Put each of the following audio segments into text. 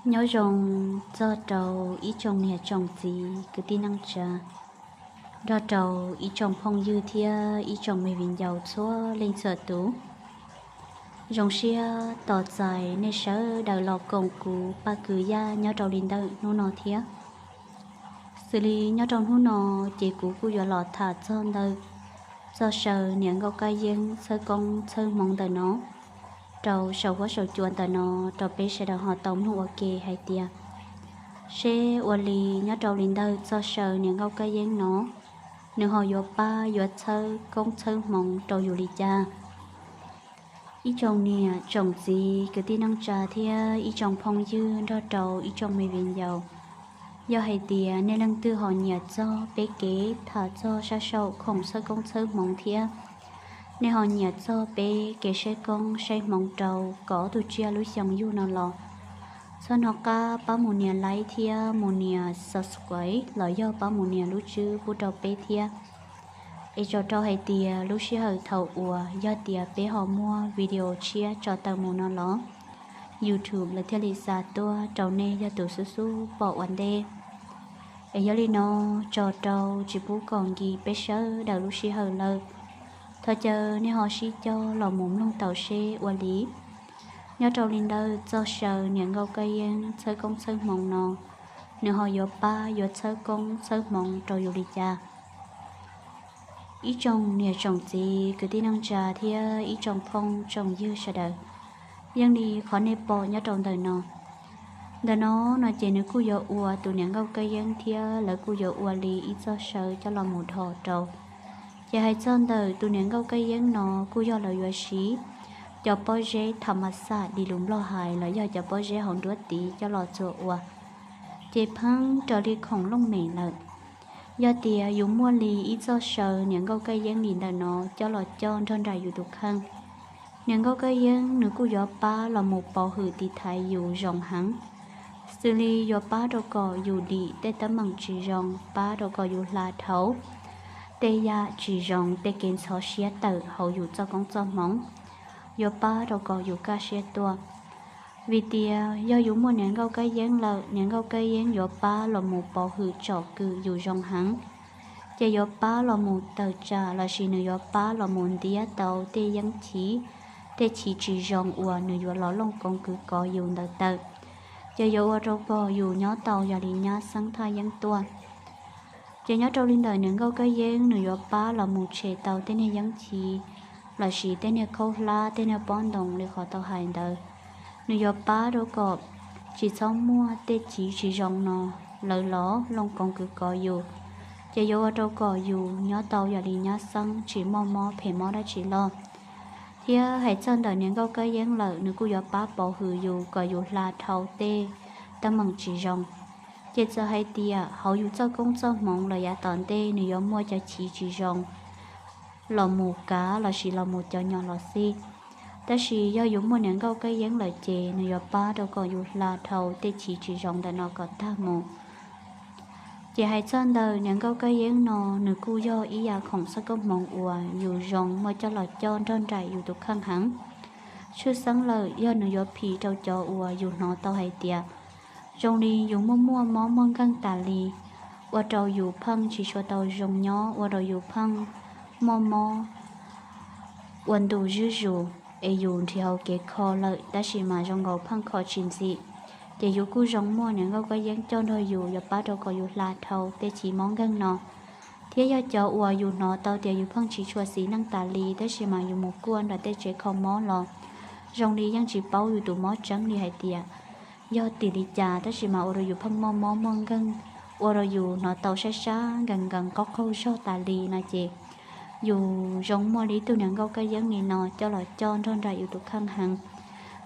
Nyob zoo txog rau ib tsoom niam tsoom txiv kwv tij neej tsa, nrog rau ib tsoom phooj ywg thiab ib tsoom me viv ncaus txhua leej txhua tus. Zoo siab tos txais nej sawv daws los koom kuv Paj Kwv Yaj nyob rau li ntawm hnub no thiab. Xws li nyob rau hnub no ces kuv kuj yuav los tham txog ntawm txog saw niam nkauj kab yeeb txhawb koob txhawb hmoov ntawm no rau saum huab saum cua ntawm no rau peb sawv daws ho tau mloog ua ke hais tias seb ua li nyob rau li ntawm txog saw niam nkauj kab yeeb no nws ho yuav pab yuav txhawb koob txhawb hmoov rau yus li cas. Ib tsoom niam tsoom txiv kwv tij neej tsa thiab ib tsoom phooj ywg nrog rau ib tsoom me viv ncaus, yog hais tias nej leej twg ho nyiam txog peb kev tham txog sab saum khoom txhawb koob txhawb hmoov thiab nej ho nyiam txog peb kev saib koob saib hmoov rau kaum ob tug tsiaj lub xyoo yug no los txhob hnov qab pab mus nias like thiab mus nias subscribe los yog pab mus nias lub tswb pub rau peb thiab. Es tso rau hais tias lub sij hawm thaum uas yog tias peb ho muaj video tshiab tso tawm mus no los YouTube lawv thiaj li xa tuaj rau nej yog tus xub xub pom ua ntej. Es yog li no tso rau tsis pub kom nkim peb sawv daws lub sij hawm lawm, thov caw nej ho sib coj los mus mloog tau seb ua li nyob rau li ntawm txog saw niam nkauj kab yeeb txhawb koob txhawb hmoov no nws ho yuav pab yuav txhawb koob txhawb hmoov rau yus li cas. Ib tsoom niam tsoom txiv kwv tij neej tsa thiab ib tsoom phooj tsoom ywg sawv daws, yeej li qhov nej pom nyob rau ntawm no. Ntawm no no ces nws kuj yuav ua tus niam nkauj kab yeeb thiab lawv kuj yuav ua li ib txoj saw coj los mus dhos rau. Ces hais txog ntawm tus niam nkauj kab yeeb no kuj yog lawv yuav siv cov pob zeb tham mas xam li lus Nplog hais los yog cov pob zeb hauv nruab tiv coj los txuas ua, ces pheej raws li khoom looj mem lawm. Yog tias yus muaj li ib txoj saw niam nkauj kab yeeb li ntawm no coj los coj nrog nraim yus tus kheej, niam nkauj kab yeeb nws kuj yuav pab los mus pauv hwm tiv thaiv yus zoo heev, xws li yuav pab rau kom yus dim tej teeb meem tsis zoo, pab rau kom yus hla dhau tej yam tsis zoo, tej kev ntxhov siab tawm hauv yus txoj koob txoj hmoov, yuav pab rau kom yus kaj siab tuaj. Vim tias yog yus muaj niam nkauj kab yeeb lawm, niam nkauj kab yeeb yuav pab los mus pauv hwm tsom kwm yus zoo heev, ces yuav pab los mus tawm tsam lossis nws yuav pab los mus ntiab tau tej yeeb chiv, tej chiv tsis zoo uas nws yuav los looj koov kwv kov yus ntawd tawm, ces yuav ua rau kom yus nyob tau yog li nyab xeeb thaj yeeb tuaj. Ces nyob rau li ntawm niam nkauj kab yeeb nws yuav pab los mus tshem tau tej niag yeeb chiv lossis tej niag khaub hlab tej niag pob ntoos li qhov tau hais ntawd. Nws yuav pab rau kom tsis txhob muaj tej chiv tsis zoo no lawv los looj koov kwv kov yus, ces yuav ua rau kom yus nyob tau yog li nyab xeeb tsis muaj mob phem mob dab tsi loj. Thiab hais txog ntawm niam nkauj kab yeeb lawm nws kuj yuav pab pauv hwm yus kom yus hla dhau tej teeb meem tsis zoo. Ces txawm hais tias hauv yus txoj koob txoj hmoov los yav tom ntej nws yuav muaj cov chiv tsis zoo los mus kav lossis los mus cov nyom los xij, tab sis yog yus muaj niam nkauj kab yeeb lawm ces nws yuav pab rau kom yus hla dhau tej chiv tsis zoo ntawm no kom tag mus. Ces hais txog ntawm niam nkauj kab yeeb no, nws kuj yog ib yam khoom xab koob hmoov uas yus zoo muaj coj los coj nrog nraim yus tus kheej heev. Tshwj xeeb lawm yog nws yuav phim rau cov uas yus hnov tau hais tias zoo li yus muaj muaj mob muaj nkeeg tas li, ua rau yus pheej tsis tshua tau zoo nyob, ua rau yus pheej muaj mob ua ntu zuj zus, es yus nrhiav hauv kev kho lawm tab sis mas zoo nkaus pheej kho tsis ntxim. Ces yus kuj zoo muaj niam nkauj kab yeeb coj nrog yus yuav pab rau kom yus hla dhau tej chiv mob nkeeg no. Thiab yog cov uas yus hnov tau tias yus pheej tsis tshua xis neej tas li tab sis mas yus mus kuaj nram tej tsev kho mob los zoo li yeej tsis paub yus tus mob tseeb li hais tias yog tim li cas tab sis mas ua rau yus pheej muaj mob muaj nkeeg, ua rau yus hnov tau sab sab nkees nkees qaug qaug zog tas li no ces yus zoo muaj li ib tug niam nkauj kab yeeb li no coj los coj nrog nraim yus tus kheej heev.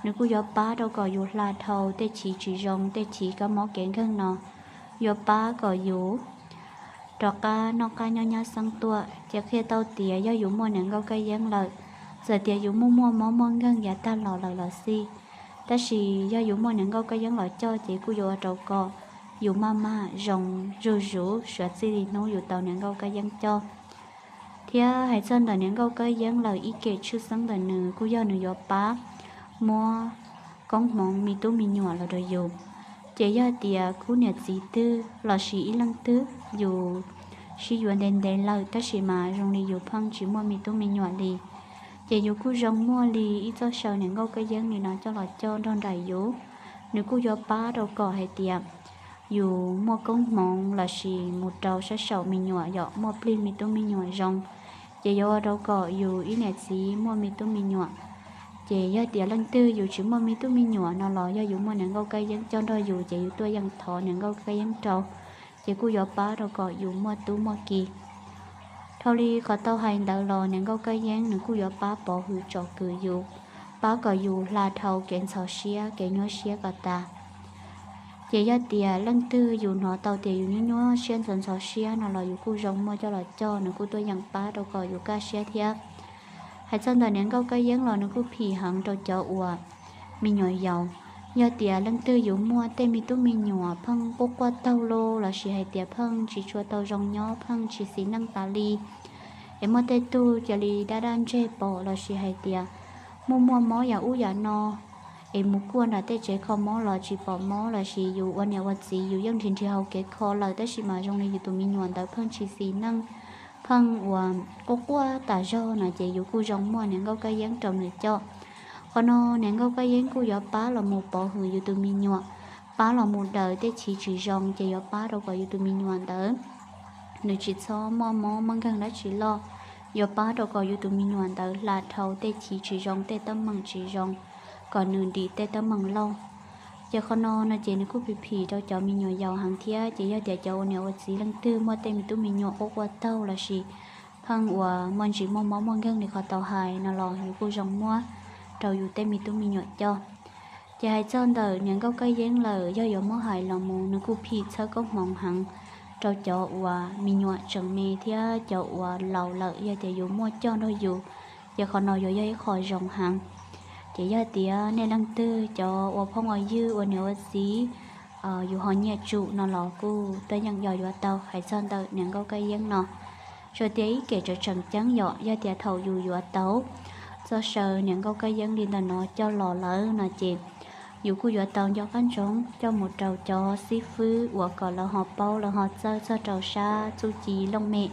Nws kuj yuav pab rau kom yus hla dhau tej chiv tsis zoo tej chiv kab mob kev nkeeg no, yuav pab kom yus rov qab noj qab nyob nyab xeeb tuaj. Ces qhia tau tias yog yus muaj niam nkauj kab yeeb lawm, txawm tias yus muaj muaj mob muaj nkeeg yav tag los lawm los xij, tab sis yog yus muaj niam nkauj kab yeeb los coj ces kuj yuav ua rau kom yus maj mam zoo zuj zus suav txij li hnub yus tau niam nkauj kab yeeb coj. Thiab hais txog ntawm niam nkauj kab yeeb lawm ib kem tshwj xeeb ntawm nws kuj yog nws yuav pab muab koob hmoov me tub me nyuam los rau yus. Ces yog tias khub niam txiv twg lossis ib leej twg yus sib yuav ntev ntev lawm tab sis mas zoo li yus pheej tsis muaj me tub me nyuam li, ces yus kuj zoo muaj li ib txoj saw niam nkauj kab yeeb li no coj los coj nrog nraim yus. Nws kuj yuav pab rau kom hais tias yus muaj koob hmoov lossis mus rau sab saum me nyuam yom, muaj plig me tub me nyuam zoo, ces yuav ua rau kom yus ib niam txiv muaj me tub me nyuam. Ces yog tias leej twg yus tsis muaj me tub me nyuam no los yog yus muaj niam nkauj kab yeeb coj nrog yus ces yus tuaj yeem thov niam nkauj kab yeeb rau, ces kuj yuav pab rau kom yus muaj tub muaj ki. Dhau li qhov tau hais ntawd los niam nkauj kab yeeb nws kuj yuav pab pov hwm tsom kwm yus, pab kom yus hla dhau kev ntxhov siab kev nyuaj siab kom tas. Ces yog tias leej twg yus hnov tau tias yus nyuaj nyuaj siab ntxhov ntxhov siab no los yus kuj zoo muaj coj los coj, nws kuj tuaj yeem pab rau kom yus kaj siab thiab. Hais txog ntawm niam nkauj kab yeeb los nws kuj phim heev rau cov uas me nyuam yaus. Yog tias leej twg yus muaj tej me tub me nyuam pheej quaj quaj taug lawm lossis hais tias pheej tsis tshua tau zoo nyob, pheej tsis xis neej tas li, es muaj tej tug cia li daj daj ntseg pom lossis hais tias muaj muaj mob yam ub yam no, es mus kuaj nram tej tsev kho mob los tsis pom mob lossis yus ua niam ua txiv yus yeej nrhiav nrhiav hauv kev kho lawm tab sis mas zoo li yus tus me nyuam ntawd pheej tsis xis neej, pheej uas quaj quaj tas zog no ces yus kuj zoo muaj niam nkauj kab yeeb rau nws coj. Qhov no niam nkauj kab yeeb kuj yuav pab los mus pov hwm yus tus me nyuam, pab los mus daws tej chiv tsis zoo ces yuav pab rau kom yus tus me nyuam ntawd nws tsis txhob muaj mob muaj nkeeg dab tsi loj, yuav pab rau kom yus tus me nyuam ntawd hla dhau tej chiv tsis zoo tej teeb meem tsis zoo, kom nws dim tej teeb meem loj. Ces qhov no no ces nws kuj phim phim rau cov me nyuam yaus heev thiab. Ces yog tias cov ua niam ua txiv leej twg muaj tej me tub me nyuam quaj quaj taug lossis pheej uas muaj ntsis muaj mob muaj nkeeg li qhov tau hais no los yus kuj zoo muab rau yus tej me tub me nyuam coj. Ces hais txog ntawm niam nkauj kab yeeb lawm yog yuav muab hais los mus nws kuj phim txhawb koob hmoov heev rau cov uas me nyuam tseem me thiab cov uas laus lawm yog tias yus muaj coj nrog yus, ces qhov no yuav yog ib qho zoo heev. Ces yog tias nej leej twg cov ua phooj ua ywg ua niam ua txiv yus ho nyiam tsum no los kuj tuaj yeem yos yuav tau hais txog ntawm niam nkauj kab yeeb no. Tsuas tias ib kem tseem tseem ceeb yom, yog tias thaum yus yuav tau txoj saw niam nkauj kab yeeb li ntawm no coj los lawm no ces yus kuj yuav tau nco qab ntsoov coj mus rau cov xib fwb uas kom lawv ho paub lawv ho txawj txog rau sab txuj ci looj mem,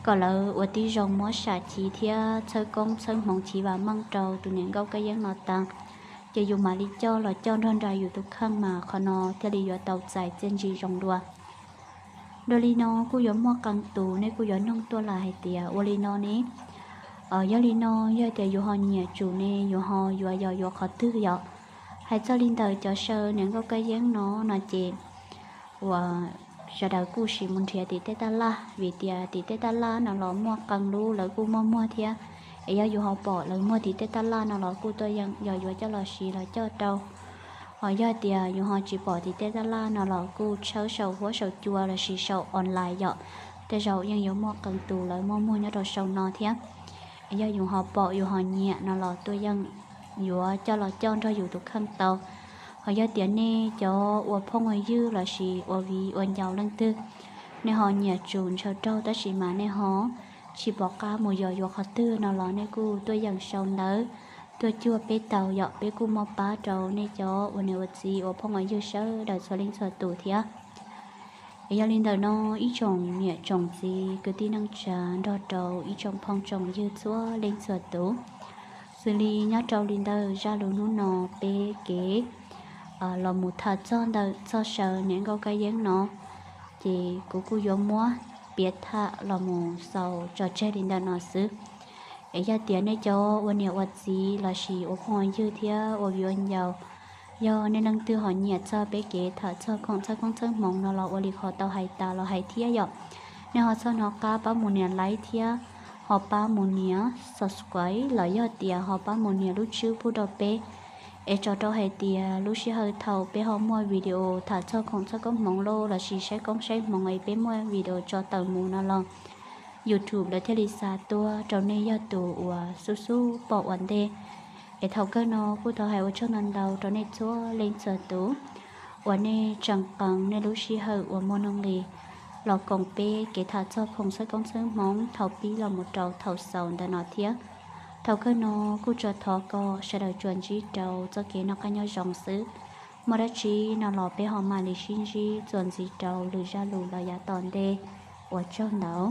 kom lawv ua tib zoo muab sam chiv thiab txhawb koob txhawb hmoov chiv vam meej rau tus niam nkauj kab yeeb no tas, ces yus mam li coj los coj nrog nraim yus tus kheej mas qhov no thiaj li yuav tau txais txiaj ntsig zoo dua. Dua li no kuj yuav muaj qee tus nej kuj yuav noog tuaj lawm hais tias ua li no ne, yog li no yog tias yus ho nyiam tsum ne yus ho yuav yos yuav qhov twg yom? Hais txog li ntawm cov saw niam nkauj kab yeeb no no ces uas sawv daws kuj sim mus nrhiav tim tej taj laj vim tias tim tej taj laj no los muaj qee lub lawv kuj muaj muag thiab. Es yog yus ho pom lawv muag tim tej taj laj no los kuj tuaj yeem yos yuav coj los siv los coj rau. Ho yog tias yus ho tsis pom tim tej taj laj no los kuj tshawb saum huab saum cua lossis saum online yom, tej zaum yeej yuav muaj qee tus lawv muaj muag nyob rau saum no thiab. Es yog yus ho pom yus ho nyiam no los tuaj yeem yuav coj los coj nrog yus tus kheej tau. Ho yog tias nej cov ua phooj ua ywg lossis ua viv ua ncaus leej twg, nej ho nyiam tsum ntshaw raug tab sis mas nej ho tsis pom qab mus yos yuav qhov twg no los nej kuj tuaj yeem sau ntawv tuaj cuag peb tau yom, peb kuj muaj pab rau nej cov ua niam ua txiv ua phooj ua ywg sawv daws txhua leej txhua tus thiab. Es yog li ntawm no ib tsoom niam tsoom txiv kwv tij neej tsa nrog rau ib tsoom phooj tsoom ywg txhua leej txhua tus, xws li nyob rau li ntawm zaj lus hnub no peb kev los mus tham txog ntawm txoj saw niam nkauj kab yeeb no, ces kuv kuj yuav muab piav tham los mus xaus tso tseg li ntawm no xwb. Es yog tias nej cov ua niam ua txiv lossis ua phooj ua ywg thiab ua viv ua ncaus, yog nej leej twg ho nyiam txog peb kev tham txog khoom txhawb koob txhawb hmoov no los ua li qhov tau hais tas los hais thiab yom, nej ho txhob hnov qab pab mus nias like thiab ho pab mus nias subscribe los yog tias ho pab mus nias lub tswb pub rau peb, es tso rau hais tias lub sij hawm thaum peb ho muaj video tham txog khoom txhawb koob hmoov lauj lossis saib koob saib hmoov es peb muaj video tso tawm mus no los YouTube lawv thiaj li xa tuaj rau nej yog tus uas xub xub pom ua ntej. Es thaum kawg no kuj thov hais ua tsaug ntau ntau rau nej txhua leej txhua tus uas nej tseem qee nej lub sij hawm uas muaj nuj nqis los koom peb kev tham txog khoom txhawb koob txhawb hmoov thaum pib los mus rau thaum xaus ntawm no thiab. Thaum kawg no kuj tsuas thov kom sawv daws tsuas ntsib rau txoj kev noj qab nyob zoo xwb. Muaj dab tsi no los peb ho mam li sib ntsib txuas ntxiv rau lwm zaj lus los yav tom ntej. Ua tsaug ntau.